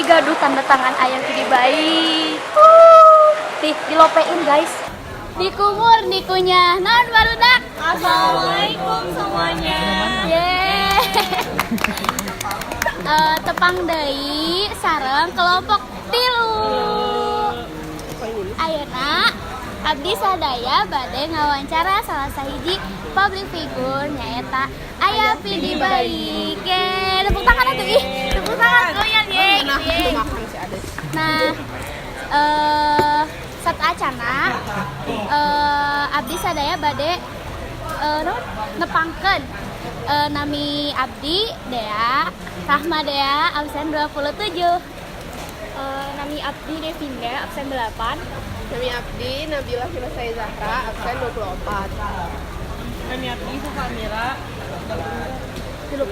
Abdi gaduh tanda tangan Ayah Pidi Baiq. Nih, dilopein, guys. Dikumur, dikunyah. Naon, barudak? Assalamualaikum semuanya. Yeay. Tepang deui sareng kelompok 3. Ayeuna abdi sadaya bade ngawancara salah sahiji public figure, nyaeta Ayah Pidi Baiq. Ye, tepuk tangan atuh ih. Tepuk tangan goyang ye gitu ye. Nah, sateuacana abdi sadaya bade naon? Nepangkeun nami abdi Dea Rahma Dea, absen 27. Nami abdi Devinda, absen 8. Nami abdi Nabila Filasai Zahra, absen 24. Nami abdi Sufamira, 30.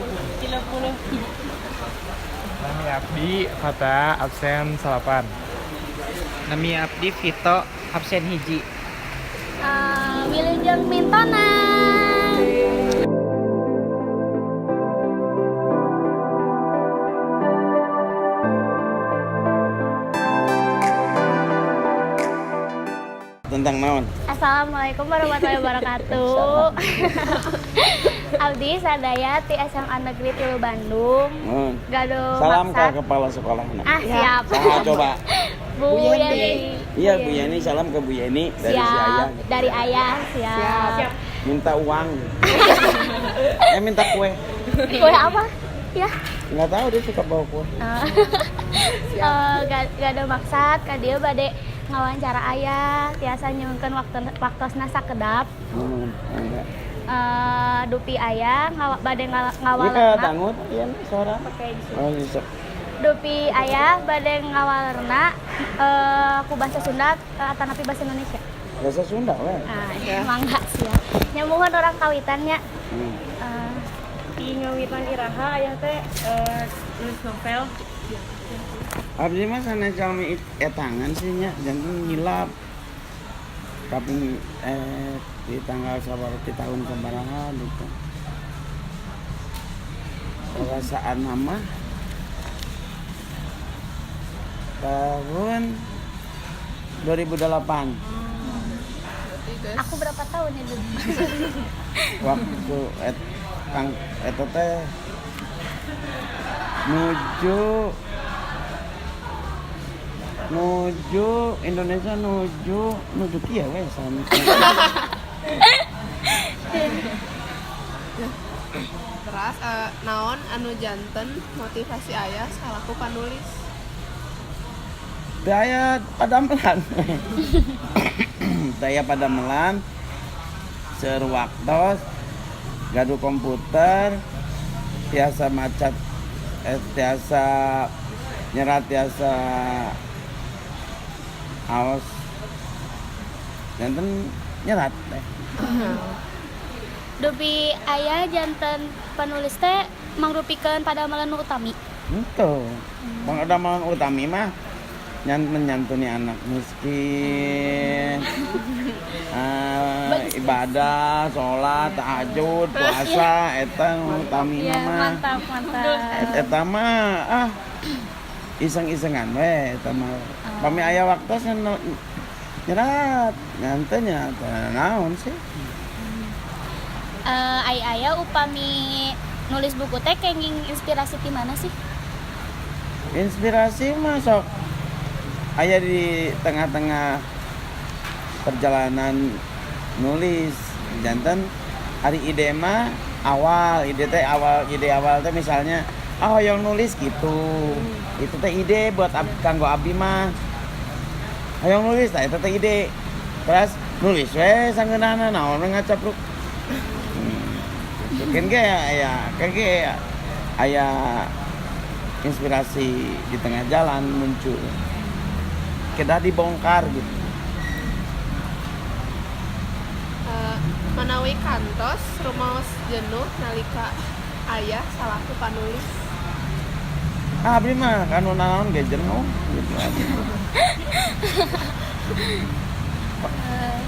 Nami abdi Fata, absen 9. Nami abdi Vito, absen 1. Wilujeng mintonan. Tentang naon? Assalamualaikum warahmatullahi wabarakatuh. Abdi sadaya ti SMA Negeri 3 Bandung. Gaduh Salam ke maksad. Kepala sekolah. Ah, siap. Saha coba? Bu Yeni. Iya, Bu Yeni, salam ke Bu Yeni dari si Siap. ayah. Dari ayah, siap. Minta uang. Minta kue. Kue apa? Ya. Nggak tahu, dia suka bawa kue. Gak ada maksad ka dieu bade ngawancara ayah, tiasa nyuhunkeun waktu waktosna sakedap. Enggak. Dupi ayah bade Ini ke ngawalerna. dangut ya suara. Oh, bisa. Dupi ayah bade ngawalerna ku bahasa Sunda atanapi bahasa Indonesia? Bahasa Sunda we. Ah, mangga, siap. Nya, muhun urang kawitan nya. Di ngawitan iraha ayah teh nulis novel? Abdi mah sanes jalmi etangan sih nya, janten ngilap. Tapi di tanggal sabar, di tahun sabaraha gitu. Perasaan nama tahun 2008. Aku berapa tahun ya dulu? Waktu kang eta teh nuju nuju Indonesia nuju nuju kieu we sami. Teras naon anu janten motivasi ayah salaku panulis? Daya padamelan. Daya padamelan, seueur waktos, gaduh komputer, tiasa maca, tiasa nyerat, tiasa aos, janten nyerat teh. Dupi ayah janten penulis teh mangrupikeun padamelan nu utami? Itu pangadamelan utami mah menyantuni anak miskin, ibadah, sholat, tahajud, puasa, eta nu utami Ya, mah. Mantap, mantap. Eta mah ah iseng-isengan we eta mah. Pami aya waktu nyerat, nyanten nya naon sih? Ai ayah upami nulis buku teh kenging inspirasi di mana sih? Inspirasi mah sok aya di tengah-tengah perjalanan nulis. Janten ari ide mah awal ide teh, awal ide awal teh misalnya ah hoyong nulis gitu, itu teh ide buat kanggo abdi mah hoyong nulis. Nah, itu teh ide, terus nulis we sangeunahna, naon we ngacapruk. Kan ge aya, kan ge aya inspirasi di tengah jalan muncul, kedah dibongkar gitu. Manawi kantos rumaos jenuh nalika ayah salaku panulis? Ah, abdi mah kanu naon ge jenuh gitu.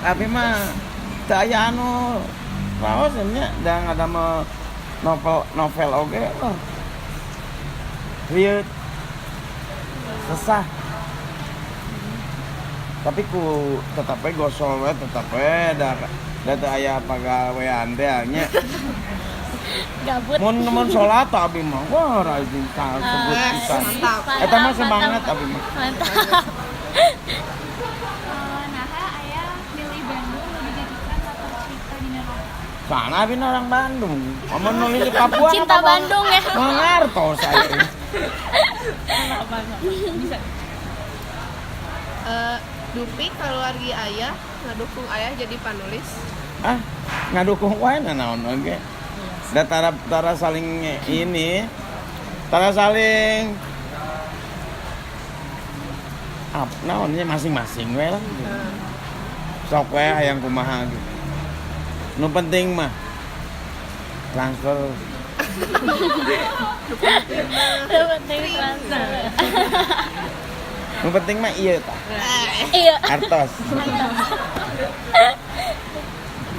Abdi mah teu aya anu raos nya, da ngadamel novel novel oge oh. Rieut. Resah. Tapi ku tetap we gosol we tetap we da da teu aya pagawean teh nya. Gabut. Mun mun salat abi mah wah rajin sebut pisan. Mantap. Eta mah semangat abi mah. Mantap. Naha ayah milih Bandung lebih dijadikan latar cerita di novel. Soalnya abi orang Bandung. Mun nulis di Papua Cinta Bandung ya. Mengartos saya. Bisa. Dupi keluarga ayah ngadukung ayah jadi panulis. Ah, ngadukung wae naon oge. Da tara saling ini, tara saling apa naonnya masing-masing we lah. Sok we hayang kumaha gitu. Nu penting mah transfer. Nu penting transfer. Nu penting mah ieu tah. Iya. Artos.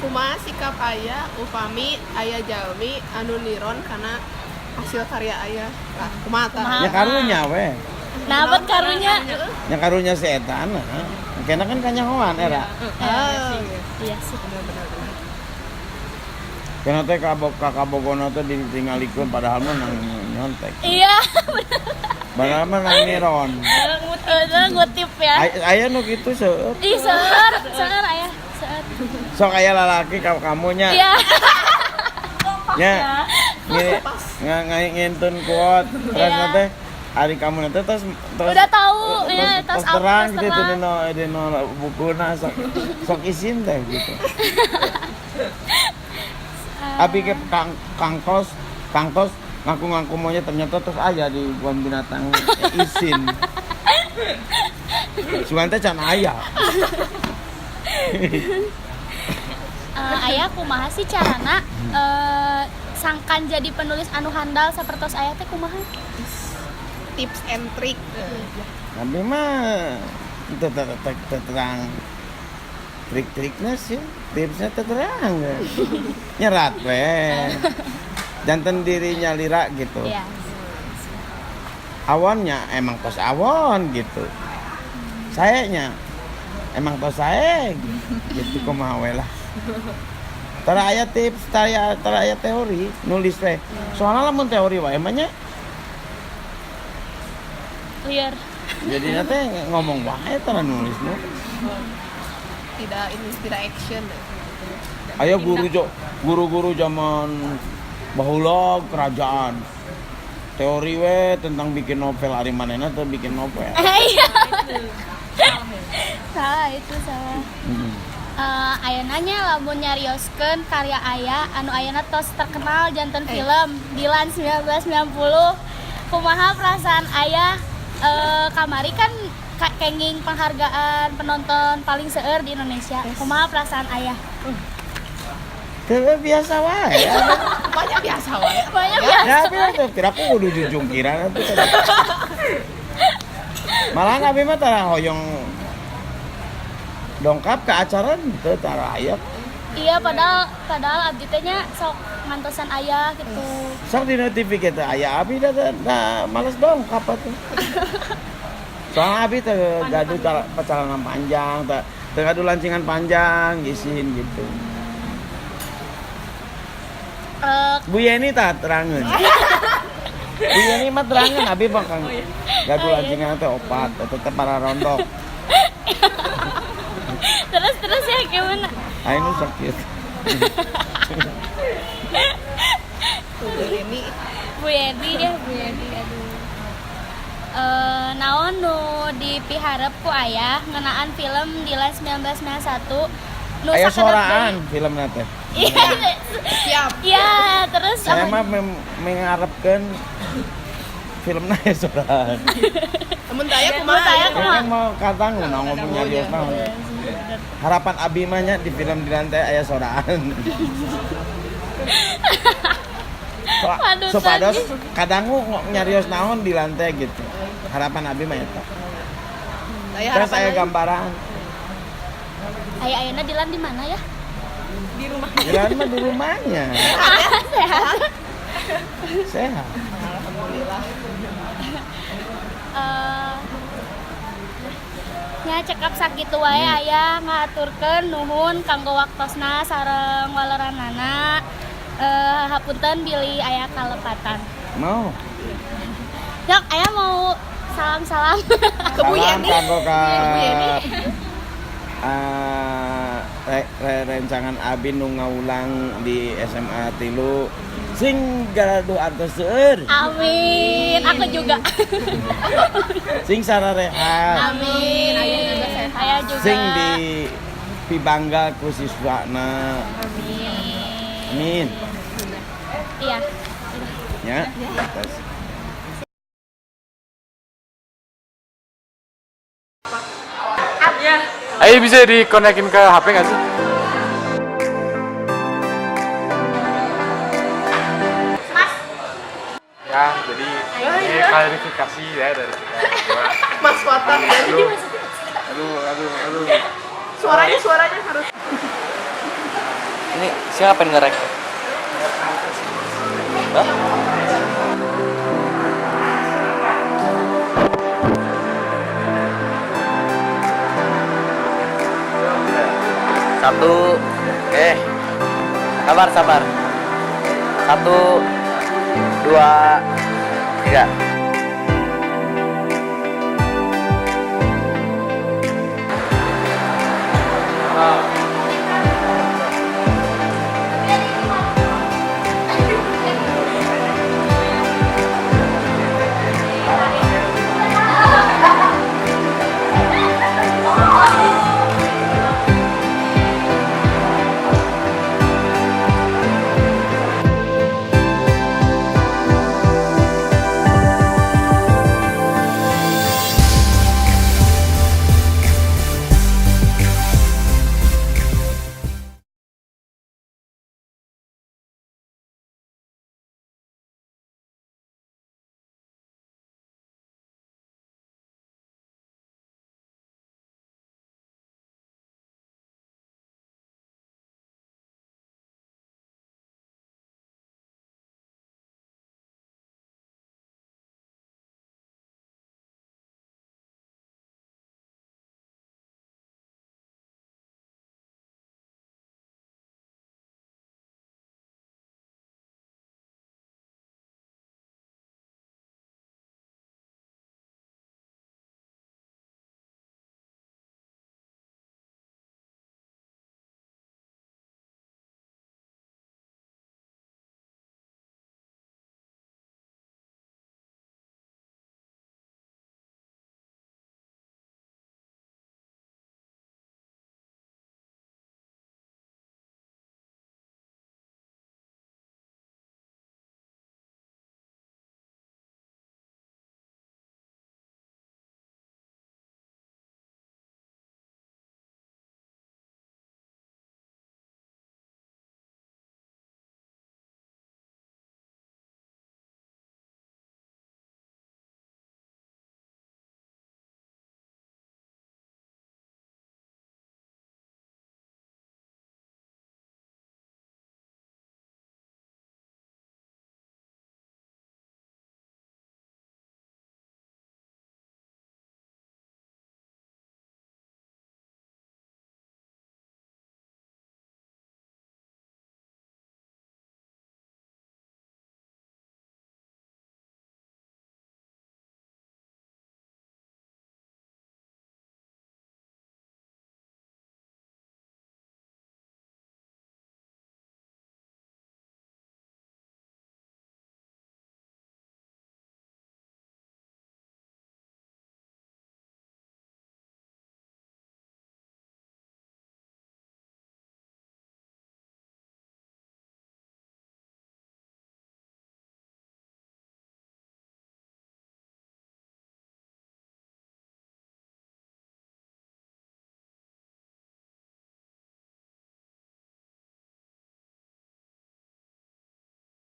Kumaha sikap ayah upami ayah jalmi anu niron kana hasil karya ayah. Lah, kumaha tah? Ya karunya we. Nah, buat karunya. Ya karunya si eta nah. Kena kan kanyahoan era. Iya sih. Benar-benar. Kena teh kakabogona teh ditinggalikeun padahal mah nang nyontek. Iya. Padahal mah nang niron. Bener ngutip ya. Aya nu kitu seueur. Ih, seueur, seueur aya, seueur. Sok aya lalaki ka kamunya. Iya. Nya. Ngintun kuot. Terus teh ari kamu nanti terus udah tahu ya terus terang gitu dino bukuna sok isin teh gitu. Abi ke kangkos ngaku-ngaku maunya ternyata terus aya di kebun binatang isin. Sugan teh can aya. Ayah kumaha sih carana sangkan jadi penulis anu handal sapertos ayah teh kumaha? Tips and trick. Tapi mah terang trik-triknya sih, tipsnya terang. Nyerat we. Janten dirinya lira gitu. Iya. Awonnya emang tos awon gitu. Sayanya emang tos sae gitu kumaha we lah. Tara aya tips, tara aya teori, nulis we. Soalnya lamun teori wae mah nya liar. Jadi nanti ngomong wae tara nulis nu. Tidak ini tidak action. Ayo guru-guru zaman baheula kerajaan. Teori we tentang bikin novel ari manehna teh bikin novel. Iya. Salah itu salah. Aya nanya lamun nyarioskeun karya aya anu ayana tos terkenal janten film Dilan 1990. Kumaha perasaan ayah? Kamari kan kenging penghargaan penonton paling seueur di Indonesia. Yes. Kumaha perasaan ayah? Teu biasa wae. Banyak biasa wae. Banyak biasa. Ya, tapi kira aku kudu jujungkiran atuh. Malahan abi mah tara hoyong dongkap ke acara teu tara aya. Iya, padahal abdi teh nya sok ngantosan ayah gitu. Sok di TV kita ayah abi dah males dongkap atuh. Soalnya abi teh gaduh celana panjang, teh gaduh lancingan panjang isin gitu. Bu Yeni tah terangeun. Bu Yeni mah terangeun abi mah kang gaduh lancingan teh opat, tetep para rondok. Terus ya gimana? Aing nu sakit. Bu Yeni ya, Bu Yeni aduh. Naon nu dipiharep ku ayah ngeunaan film Dilan 1991 nu aya soraan filmna teh. Iya. Siap. Iya, terus saya mah mengarepkeun filmna aya soraan. Mun teh aya kumaha? Kan mau katang ngomong nyarios naon. Harapan abi mah nya di film Dilan teh aya soraan. Supados kadangu nyarios naon di lantai gitu. Harapan abi mah eta. Terus aya gambaran. Aya ayeuna Dilan di mana ya? Di rumah. Dilan mah di rumahnya. Sehat. Sehat. Alhamdulillah. Nya cekap sakitu wae aya ngahaturkeun nuhun kanggo waktosna sareng waleranana. Hapunten bilih aya kalepatan. Mau. Dok, aya mau salam-salam. Ke Bu Salam Yeni. kanggo ka Ke Bu Yeni. Rencangan abi nu ngawulang di SMA 3 sing garadu artos seueur. Amin. Aku juga. Sing sararehat. Amin. Ayah juga sehat. Ayah juga. Sing di pibangga ku siswana. Amin. Amin. Iya. Ya. Terus. Ayo bisa dikonekin ke HP nggak sih? Mas. Ya, jadi ini klarifikasi ya dari kita berdua. Mas Fatah. Aduh, aduh, aduh, aduh. Suaranya suaranya harus. Ini siapa yang ngerek? Hah? Satu, sabar sabar. 1, 2, 3.